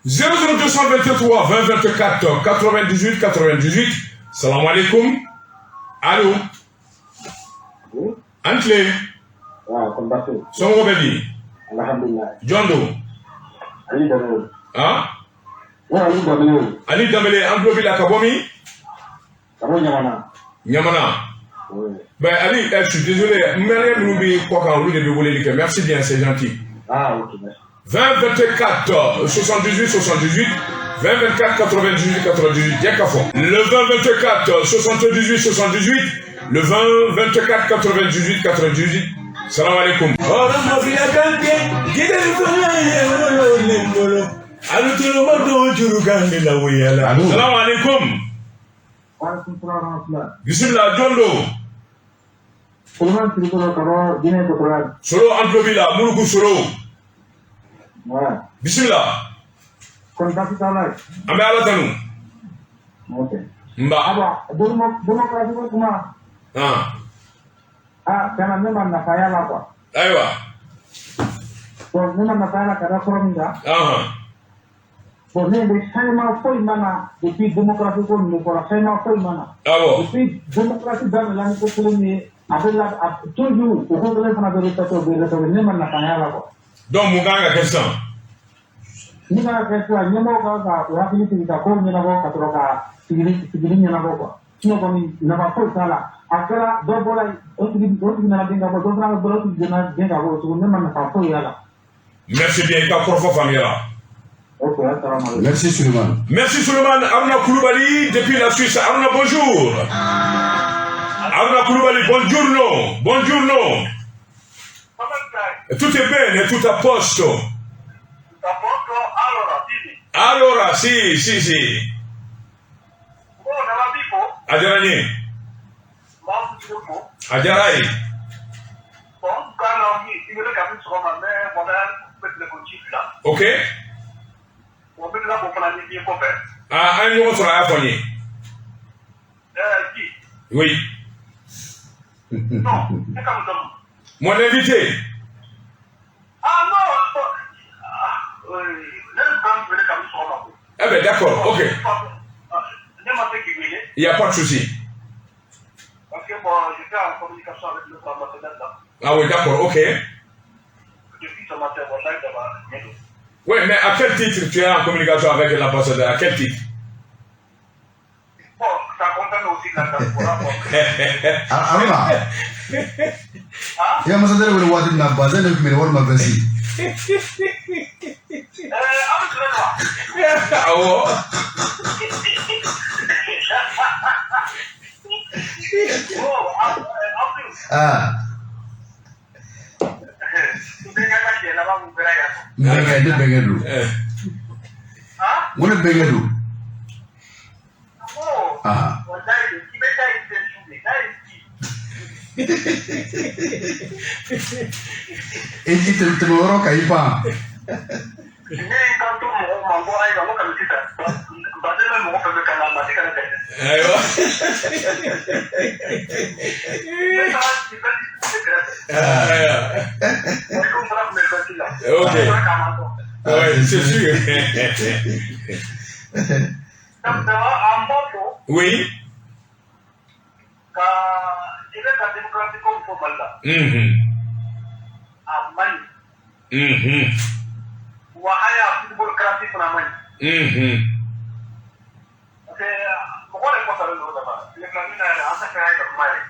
00223 20 24 98 98. Salam alaikum. Allo. An tile. Ah, ko baasi. Somɔgɔw bɛ di? Alhamdulilayi. Jɔn don? Ali Danbele. Han? Ne Ali Danbele. Ali Danbele, an tulo b'i la, ka bɔ min? Ka bɔ Ɲamana. Ɲamana. Oui. Ben Ali, eh, je suis désolé, maliyɛn minnu bɛ kɔ kan, olu de bɛ weleli kɛ. Merci bien, c'est gentil. Ah, ok, merci. 20 24 78 78, 20 24 98 98, jɛ ka fɔ. Le 20 24 78 78, le 20 24 98 98. Salam alaikum. Allô. Salam alaikum. Waaleykum salaam wa rahmatulah. Bisimila, jɔn don? Souleymane Sirikolo ka bɔ Guinée équatoriale. Solo, an tulo b'i la, Muluku Solo. Ouais. Bisimila. Kɔni baasi t'aw la yen? An bɛ Ala tanu. Ok. Nba. Aba, démocratie ko kuma. Ah. Ah, tiɲɛna ne ma nafa y'a la quoi. Ayiwa. Bon, ne ma nafa y'a la ka da sɔrɔ min kan. Ahan. Bon, ne bɛ changement foyi ma na depuis démocratie ko ninnu fɔra, changement foyi ma na. Awɔ. Depuis démocratie daminɛna ni ko kelen min ye, a bɛ la a toujours o ko kelen fana bɛ répéter, o bɛ répéter, ne ma nafa y'a la quoi. Donc mun kan ka kɛ sisan? Ni ka kɛ sisan, ɲɛmɔgɔw kan ka u hakili sigi ka kow ɲɛnabɔ ka sɔrɔ ka sigili ɲɛnabɔ quoi. Sinon kɔni nafa foyi t'a la. A kɛra dɔ bɔra yen, o tigi nana den ka bɔ, dɔ fana bɔra, o tigi nana den ka bɔ, o cogo ne ma nafa foyi y'a la. Merci bien, i ka kɔrɔfɔ faamuyara. Ok, assalamu alaikum. Merci Suleiman. Merci Suleiman. Aruna Koulibaly depuis la Suisse. Aruna, bonjour. Aruna Koulibaly, buongiorno. Buongiorno. Tutto è bene, tutto a posto. A posto? Allora, dimmi. Allora, sì, sì, sì. Bon, bifo. A diyara n ye. A diyara ye. Bon, quand on dit, il veut qu'à sɔgɔma, mais bon, bɛ téléphone ci fila. Ok. Bon, n bɛ tila k'o fana ɲɛf'i ye kɔfɛ. Ah, an ye ɲɔgɔn sɔrɔ, a y'a fɔ n ye. Qui? Oui. Non, c'est comme ça. Mon invité. Ah non, ah, ne bɛ kan wele kabini sɔgɔma ko. Eh ben d'accord, ok. Ne ma se k'i wele. Il n'y a pas de souci. Parce que bon, j'étais en communication avec notre ambassadeur là. Ah oui, d'accord, ok. Depuis ce matin, wallahi, d'abord, Oui, mais à quel titre tu es en communication avec l'ambassadeur? À quel titre? Bon, ça concerne aussi la diaspora. Aruna. I ambassadeur wele waati min na, bazin de tun bɛ yen walima veste? Aw bɛ sɛbɛn wa? Awɔ. Oh, Abdou. Ah. Bɛnkɛ ka cɛ laban mun kɛra yan. N bɛnkɛ, ne bɛnkɛ don. Ah? N ko ne bɛnkɛ don. Oh. Ah. Wallahi, i bɛ taa yen su de, taa yen ci. E ji tɛmɛ yɔrɔ kan i pan. Ne ye n kanto mɔgɔw ma, n ko ayiwa, n ko kabi sisan. Baden bɛ mɔgɔ fɛn fɛn kan na, a ma se ka ne dɛmɛ. Ayiwa. Ne taara ci bɛɛ ne kɛrɛfɛ. Ayiwa. Ko n fana tun bɛ veste la. Ok. Oui, c'est sûr. Donc, d'abord, an b'aw fo. Oui. Ka i bɛ ka démocratie ko min fɔ Mali la. A man ɲi. Wa an y'a footballcratie fana man ɲi. Parce que mɔgɔ de kɔsalen don d'abord. Tile filanin na yɛrɛ, an tɛ fɛ an ye ka kuma yɛrɛ.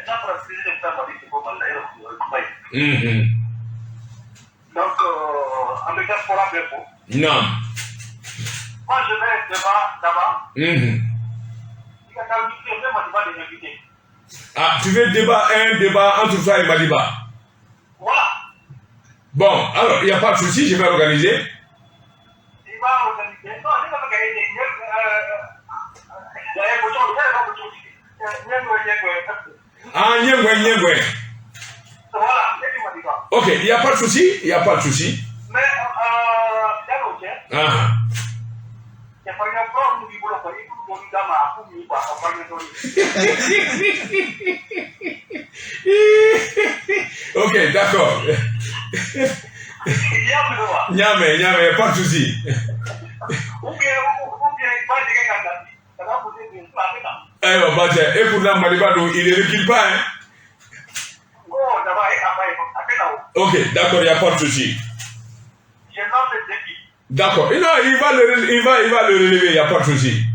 N'a fɔra président bɛ taa Mali ko Mali la, yɔrɔ o ye kuma ye. Donc, an bɛ diaspora bɛɛ fo. Non. Moi, je vais débat d'abord. Il y a un invité, même Madiba de l'invité. Ah, tu veux débat, un débat entre toi et Madiba? Voilà. Bon, alors, il n'y a pas de souci, je vais organiser. Il va organiser. Non, il va organiser. Ah, nyengwe, nyengwe. Voilà, Madiba. Ok, il n'y a pas de souci, il n'y a pas de souci. Mais, il y a Ah. Ok, d'accord. Nyame, nyame, pas de souci. Eh, bah, et pourtant, Madiba, il ne recule pas, hein. Ok, d'accord, il n'y a pas de souci. D'accord. Non, il va le relever, il n'y a pas de souci.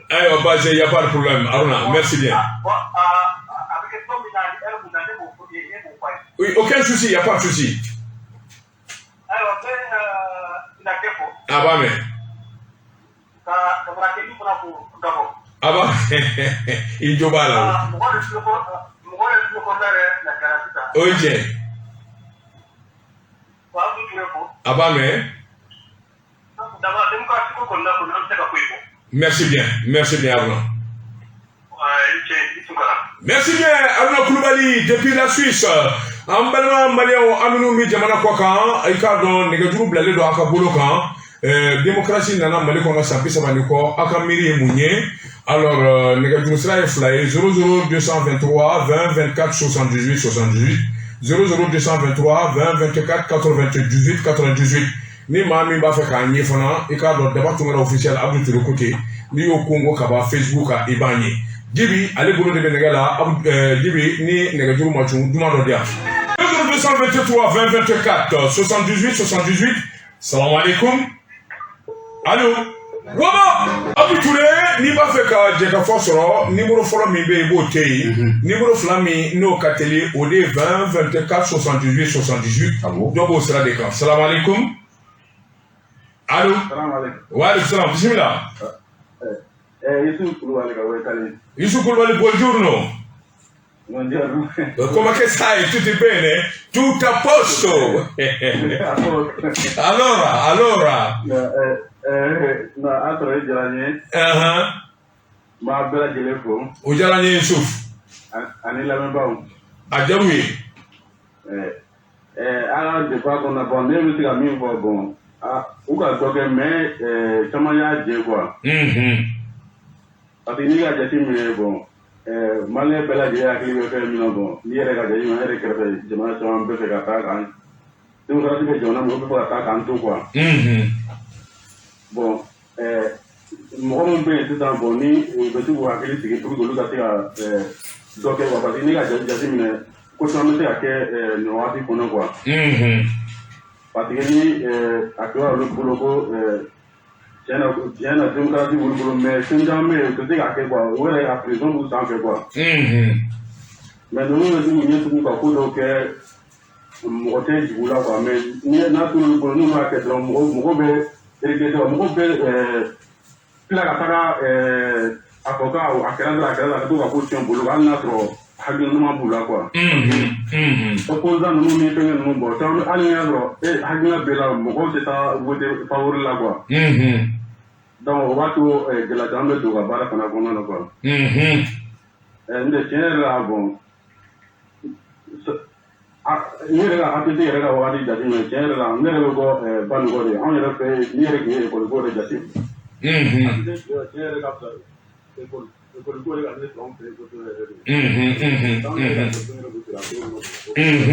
Eh, bah, il n'y a pas de problème. Aruna, merci bien. Oui, aucun souci, il n'y a pas de souci. Ah bah, mais. Ah bah, il joue là. Ok. Ah bah, mais. Merci bien, merci bien, Aruna. Merci bien, Aruna Koulibaly, depuis la Suisse. An balima maliyɛnw, an minnu bɛ jamana kɔ kan, i k'a dɔn nɛgɛjuru bilalen don a ka bolo kan. Démocratie nana Mali kɔnɔ san 30 ni kɔ, aw ka miiri ye mun ye? Alors, nɛgɛjuru sira ye fila ye: 00 223 20 24 78 78, 00 223 20 24 98 98. Ni maa min b'a fɛ k'a ɲɛ fana, i k'a dɔn Daba Tunkara officiel Abdou Touré côté, n'i y'o kongo ka ban Facebook kan, i b'an ye. Jibi ale bolo de bɛ nɛgɛ la. Jibi, ni nɛgɛjuru ma cun, juma dɔ di yan. 223 20 24 78 78. Salam alaikum. Allô. Waba Abdou Touré. N'i b'a fɛ ka jɛkafɔ sɔrɔ, numéro fɔlɔ min bɛ yen, i b'o tɛ yen. Numéro fila min n'o ka teli, o de ye 20 24 78 78. Awɔ. Dɔ b'o sira de kan. Salamaleykum, allo. Salamaleykum. Waaleykum salam, bisimila. Yusuf Kulubali ka bɔ Italie. Yusuf Kulubali, buongiorno. Buongiorno. Come che stai? Tutto bene? Tutto a posto? Allora, allora. No, a sɔrɔ i diyara n ye. N b'a bɛɛ lajɛlen fo. O diyara n ye, Yusuf. Ani lamɛnbaaw. A diyara u ye. An ka débat kɔnɔ, bon, ne bɛ se ka min fɔ, bon, u ka dɔ kɛ, mais caman y'a jɛ quoi. Parce que n'i ka jate minɛ, bon, malien bɛɛ lajɛlen hakili bɛ fɛn min na, bon, n'i yɛrɛ ka jate minɛ, an yɛrɛ kɛrɛfɛ jamana caman bɛ fɛ ka taa k'an démocratie bɛ jamana min, o bɛ fɛ ka taa k'an to quoi. Bon, mɔgɔ min bɛ yen sisan, bon, ni u bɛ se k'u hakili sigi pour que olu ka se ka dɔ kɛ quoi, parce que n'i ka jate minɛ, ko caman bɛ se ka kɛ nin wagati kɔnɔ quoi. Parce que ni a kɛra olu bolo ko tiɲɛ na démocratie b'olu bolo, mais fɛn caman bɛ yen, u tɛ se k'a kɛ quoi, u yɛrɛ a pression b'u sanfɛ quoi. Mais ninnu bɛ se k'u ɲɛ tugun ka ko dɔw kɛ, mɔgɔ tɛ jigin u la quoi, mais ni n'a t'olu bolo, n'olu y'a kɛ dɔrɔn, mɔgɔ bɛ regretter quoi, mɔgɔ bɛ tila ka taga a fɔ k'a kɛra dɔrɔn, a kɛra la, ka to ka ko tiɲɛ bolo, hali n'a sɔrɔ hakili ɲuman b'u la quoi. Opposant ninnu ni fɛnkɛ ninnu, bɔn, caman hali n'i y'a sɔrɔ e hakilina b'e la, mɔgɔw tɛ taa voter favori la quoi. Donc o b'a to gɛlɛya caman bɛ don u ka baara fana kɔnɔna na quoi. N tɛ tiɲɛ yɛrɛ la, bon, ne yɛrɛ ka ATT yɛrɛ ka wagati jateminɛ, tiɲɛ yɛrɛ la, ne yɛrɛ bɛ bɔ Banikɔ de, anw yɛrɛ fɛ yen, n'i yɛrɛ tun ye école ko yɛrɛ jate, ATT tiɲɛ yɛrɛ ka fisa école ko yɛrɛ ka ne sɔrɔ anw fɛ yen kosɛbɛ yɛrɛ de. Anw yɛrɛ ka école yɛrɛ bɛ sigi a cogo min na.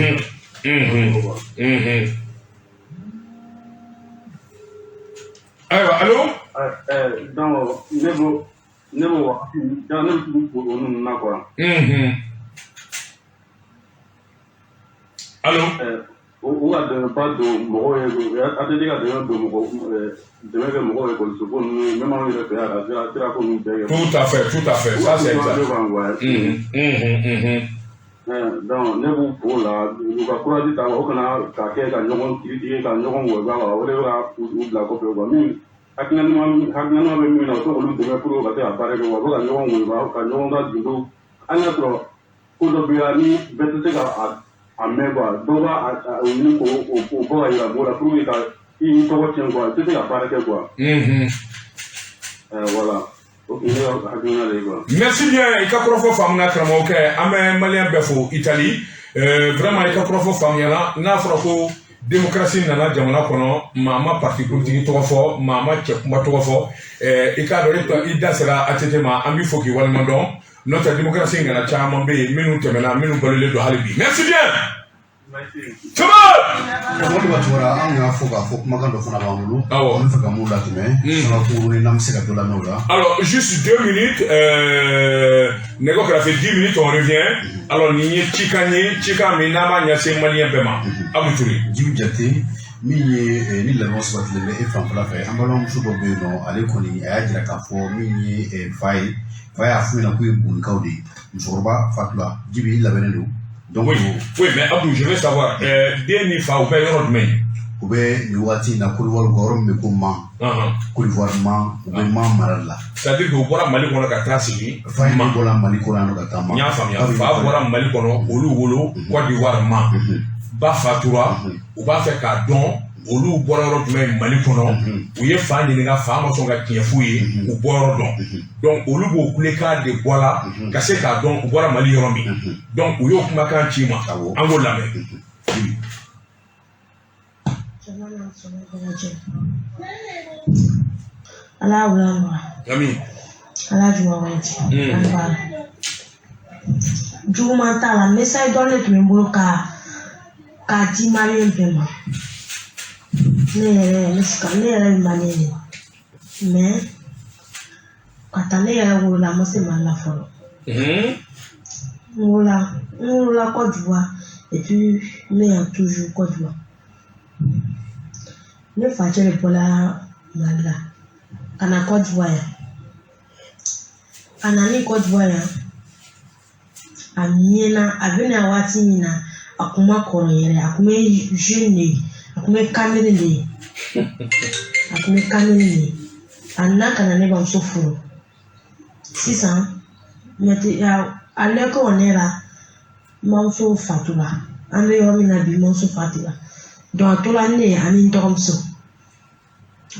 Ayiwa, allo. Donc ne b'o wagati, donc ne bɛ tugu o ninnu na quoi. Allo. U ka dɛmɛba don mɔgɔw ye, ATT ka dɛmɛ don mɔgɔ, dɛmɛ kɛ mɔgɔw ye école ko ninnu ye, même anw yɛrɛ fɛ yan ka sira ko ninnu bɛɛ kɛ. Tout à fait, tout à fait, ça c'est exact. Donc ne b'u fo la, u ka courage ta, o kana ka kɛ ka ɲɔgɔn critiquer, ka ɲɔgɔn wɔyɔ, o de bɛ ka u bila kɔfɛ quoi. Min hakilina ɲuman bɛ min na, u to olu dɛmɛ pour que ka se ka baara kɛ quoi. U bɛ ka ɲɔgɔn wɔyɔ, ka ɲɔgɔn ka gindo, hali n'a sɔrɔ ko dɔ bɛ yan ni bɛɛ tɛ se ka a mɛn quoi, dɔw b'a ɲini k'o bɔ ka yira mɔgɔw la pour que ka i tɔgɔ tiɲɛ quoi, i tɛ se ka baara kɛ quoi. Voilà. Merci bien, i ka kɔrɔfɔ faamuna, karamɔgɔkɛ. An bɛ malien bɛɛ fo Italie. Vraiment, i ka kɔrɔfɔ faamuyana. N'a fɔra ko démocratie nana jamana kɔnɔ, maa ma parti politique tɔgɔ fɔ, maa ma cɛ kuma tɔgɔ fɔ. I k'a dɔn, i da sera ATT ma, an b'i fo k'i waleɲuman dɔn. N'o tɛ, démocratie nana, caman bɛ yen minnu tɛmɛna, minnu balolen don hali bi. Merci bien. Karamɔgɔ Daba Tunkara, anw y'a fɔ k'a fɔ kumakan dɔ fana b'an bolo. Awɔ. An bɛ fɛ ka mun latɛmɛ? Sanga kunkurunin n'an bɛ se ka dɔ lamɛn o la. Alors, juste 2 minutes, nɛgɛ kɛrɛfɛ 10 minutes, on revient. Alors, nin ye cikan ye, cikan min n'an b'a ɲɛsin malien bɛɛ ma. Abdou Touré. Jibi Jate, min ye ni lamɛn sabatilen bɛ e fanfɛla fɛ, an balimamuso dɔ bɛ yen nɔ, ale kɔni a y'a jira k'a fɔ min ye fa ye, fa y'a f'u ɲɛna k'u ye Bugunikaw de ye. Musokɔrɔba fatula. Jibi, i labɛnnen don. Donc, oui, oui, mais Abdou, je veux savoir, den ni fa, u bɛ yɔrɔ jumɛn? U bɛ nin waati in na Côte d'Ivoire, u ka yɔrɔ min bɛ ko Man. Côte d'Ivoire Man, u bɛ Man mara de la. C'est-à-dire que u bɔra Mali kɔnɔ ka taa sigi. Fa in bɔra Mali kɔnɔ yan nɔ ka taa Man. N y'a faamuya, fa bɔra Mali kɔnɔ, olu wolo Côte d'Ivoire Man. Ba fatura, u b'a fɛ k'a dɔn olu bɔra yɔrɔ jumɛn Mali kɔnɔ. U ye fa ɲininka, fa ma sɔn ka tiɲɛ f'u ye, u bɔ yɔrɔ dɔn. Donc olu b'o kulekan de bɔ la ka se k'a dɔn u bɔra Mali yɔrɔ min. Donc u y'o kumakan ci ma, an k'o lamɛn. Ala wula nɔgɔya. Ami. Ala juma waati. Juguman t'a la, message dɔrɔn de tun bɛ n bolo k'a di malien bɛɛ ma. Ne yɛrɛ ne yɛrɛ ye malien de ye, mais ka taa ne yɛrɛ wolola, n ma se Mali la fɔlɔ. N wolola Côte d'Ivoire et puis n bɛ yan toujours Côte d'Ivoire. Ne facɛ de bɔla Mali la ka na Côte d'Ivoire yan. A nana Côte d'Ivoire yan, a mɛnna. A bɛna waati min na, a kun ma kɔrɔ yɛrɛ, a kun bɛ jeune de ye, a kun bɛ kamalen de ye, a kun bɛ kamalen de ye. A nana ka na ne bamuso furu sisan. À l'heure qu'on est là, n bamuso fatula. An bɛ yɔrɔ min na bi, n bamuso fatula. Donc a tora ne ye ani n dɔgɔmuso,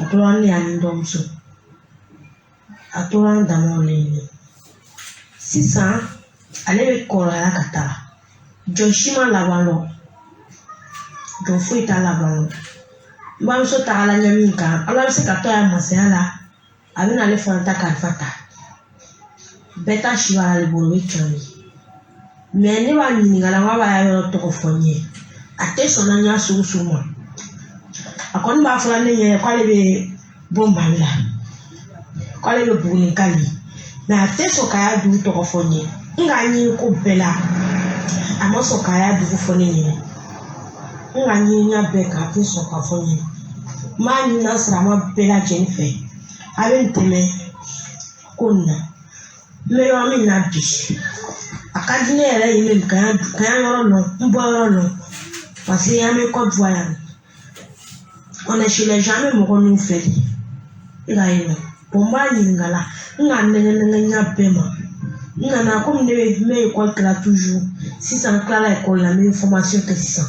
a tora ne ani n dɔgɔmuso, a tora an damaw le ye. Sisan ale bɛ kɔrɔbaya ka taa, jɔn si ma laban lɔ, jɔn foyi t'a laban lɔ. N bamuso tagala ɲɛ min kan, Ala bɛ se ka to yan masaya la, a bɛ n'ale fana ta kalifa ta. Bɛɛ ta si b'ale bolo, o ye tiɲɛ ye. Mais ne b'a ɲininka la, n k'a b'a yɔrɔ tɔgɔ fɔ n ye, a tɛ sɔn na ɲɛ sugu sugu ma. A kɔni b'a fɔra ne ɲɛna k'ale bɛ bɔ Mali la, k'ale bɛ Buguni Kali, mais a tɛ sɔn k'a y'a dugu tɔgɔ fɔ n ye. N k'a ɲini ko bɛɛ la, a ma sɔn k'a y'a dugu fɔ ne ɲɛna. N ka ɲini bɛɛ kan, a tɛ sɔn k'a fɔ n ɲɛna. N b'a ɲini a sirama bɛɛ lajɛlen fɛ, a bɛ n dɛmɛ ko nin na. N bɛ yɔrɔ min na bi, a ka di ne yɛrɛ ye ka yan yɔrɔ lɔn, n bɔ yɔrɔ lɔn, parce que an bɛ Côte d'Ivoire yan, on est chez les gens, an bɛ mɔgɔ minnu fɛ de, e ka ye nɔ. Bon, n b'a ɲininka la, n ka nɛgɛ nɛgɛ ɲɛ bɛɛ ma. N nana komi ne bɛ n bɛ ekɔli kɛla toujours. Sisan n tilala ekɔli la, n bɛ formation kɛ sisan.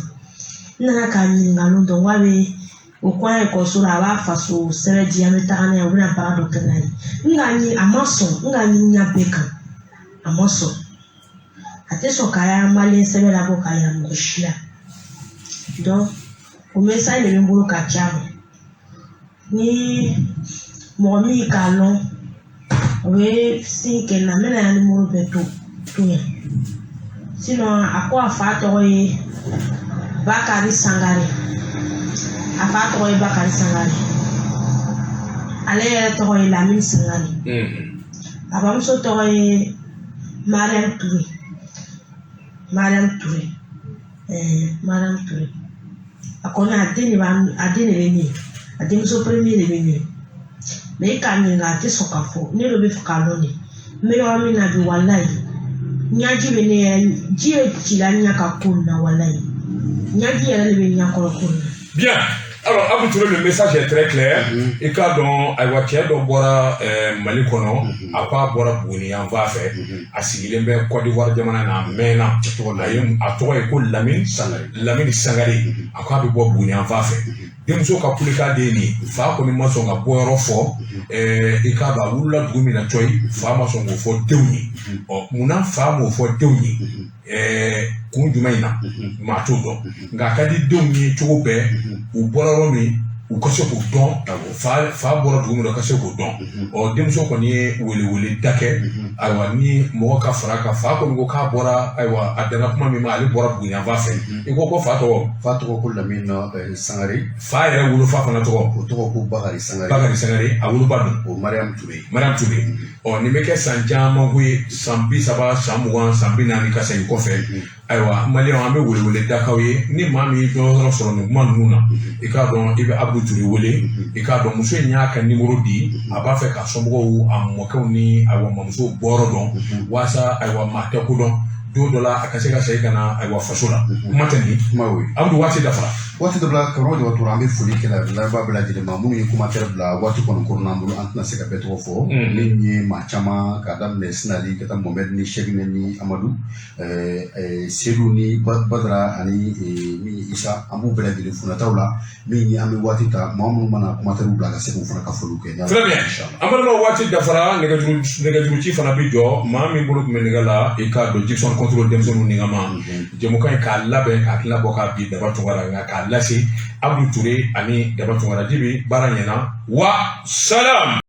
N nana k'a ɲininka dɔn k'a bɛ o kɔɲɔ ekɔliso la, a b'a faso sɛbɛn di, an bɛ taga n'a ye, u bɛna baara dɔ kɛ n'a ye. N k'a ɲini, a ma sɔn. N k'a ɲini ɲɛ bɛɛ kan, a ma sɔn. A tɛ sɔn k'a y'a malien sɛbɛn labɔ k'a yira mɔgɔ si la. Donc o message de bɛ n bolo ka ci a ma. Ni mɔgɔ min k'a lɔn, o bɛ sin kɛ n na, n bɛna yan nimoro bɛɛ to yan. Sinon a ko a fa tɔgɔ ye Bakari Sangare, a fa tɔgɔ ye Bakari Sangare, ale yɛrɛ tɔgɔ ye Lamini Sangare, a bamuso tɔgɔ ye Mariam Toure, Mariam Toure, Mariam Toure. A kɔni a den de b'a, a den de bɛ ne ye, a denmuso premier de bɛ ne ye. Mais e k'a ɲininka, a tɛ sɔn k'a fɔ. Ne de bɛ fɛ k'a lɔn de. N bɛ yɔrɔ min na bi, walayi, ɲaji bɛ ne yɛrɛ, ji bɛ ci la ɲɛ ka ko nin na, walayi, ɲaji yɛrɛ de bɛ ɲɛ kɔrɔ ko nin na. Bien. Alors, Abou Touré, le message est très clair. I k'a dɔn, ayiwa, cɛ dɔ bɔra Mali kɔnɔ, a ko a bɔra Buguni yan fan fɛ, a sigilen bɛ Côte d'Ivoire jamana na, a mɛnna. A ye a tɔgɔ ye ko Lamine Sangare. Lamine Sangare. A ko a bɛ bɔ Buguni yan fan fɛ. Denmuso ka kulekan de ye nin ye. Fa kɔni ma sɔn ka bɔ yɔrɔ fɔ. I k'a dɔn, a wulila dugu min na cɔyi, fa ma sɔn k'o fɔ denw ye. Ɔ, munna fa m'o fɔ denw ye? Kun jumɛn in na, maa t'o dɔn. Nka a ka di denw ye cogo bɛɛ, u bɔra yɔrɔ min, u ka se k'o dɔn. Fa bɔra dugu min na, u ka se k'o dɔn. Ɔ, denmuso kɔni ye welewele da kɛ. Ayiwa, ni mɔgɔ ka fara kan, fa kɔni ko k'a bɔra, ayiwa, a danna kuma min ma, ale bɔra Buguni yan fan fɛ. I ko fa tɔgɔ? Fa tɔgɔ ko Lamine Sangare. Fa yɛrɛ wolofa fana tɔgɔ? O tɔgɔ ko Bakari Sangare. Bakari Sangare. A woloba dun? O Mariam Toure. Mariam Toure. Ɔ, nin bɛ kɛ san caman ko ye, san 30, san 20, san 40 ka segin kɔfɛ. Ayiwa, maliyɛnw, an bɛ welewele dakaw ye. Ni maa min ye dɔ yɔrɔ sɔrɔ nin kuma ninnu na, i k'a dɔn i bɛ Abu Ture wele. I k'a dɔn, muso in y'a ka nimoro di, a b'a fɛ ka somɔgɔw, a mɔkɛw ni ayiwa mamuso bɔyɔrɔ dɔn, walasa ayiwa maa tɛ ko dɔn, don dɔ la a ka se ka segin ka na ayiwa faso la. Kuma tɛ nin ye. Kuma y'o ye. Abudu, waati dafara. Waati dɔ la, karamɔgɔ Jaba Ture, an bɛ foli kɛ lamɛnbaa bɛɛ lajɛlen ma minnu ye commentaire bila. Waati kɔni kɔnɔna an bolo, an tɛna se ka bɛɛ tɔgɔ fɔ. Min ye maa caman, k'a daminɛ Sinali ka taa Mohamɛd ni Sɛkinɛ ni Amadu, Sedu ni Badara ani min ye Isa, an b'u bɛɛ lajɛlen fo nataw la. Min ye an bɛ waati ta, maa minnu mana commentaire bila, ka se k'u fana ka foliw kɛ. Très bien. An balimaw, waati dafara, nɛgɛjuru ci fana bɛ jɔ. Maa min bolo tun bɛ nɛgɛ la, i k'a dɔn, Gibson contrôle denmisɛnninw ni ka ma jɛmukan in k'a labɛn, k'a tila bɔ k'a bi Daba Tunkara, nka k'a lase Abudu Ture ani Daba Tunkara. Jibi, baara ɲɛna wa salam.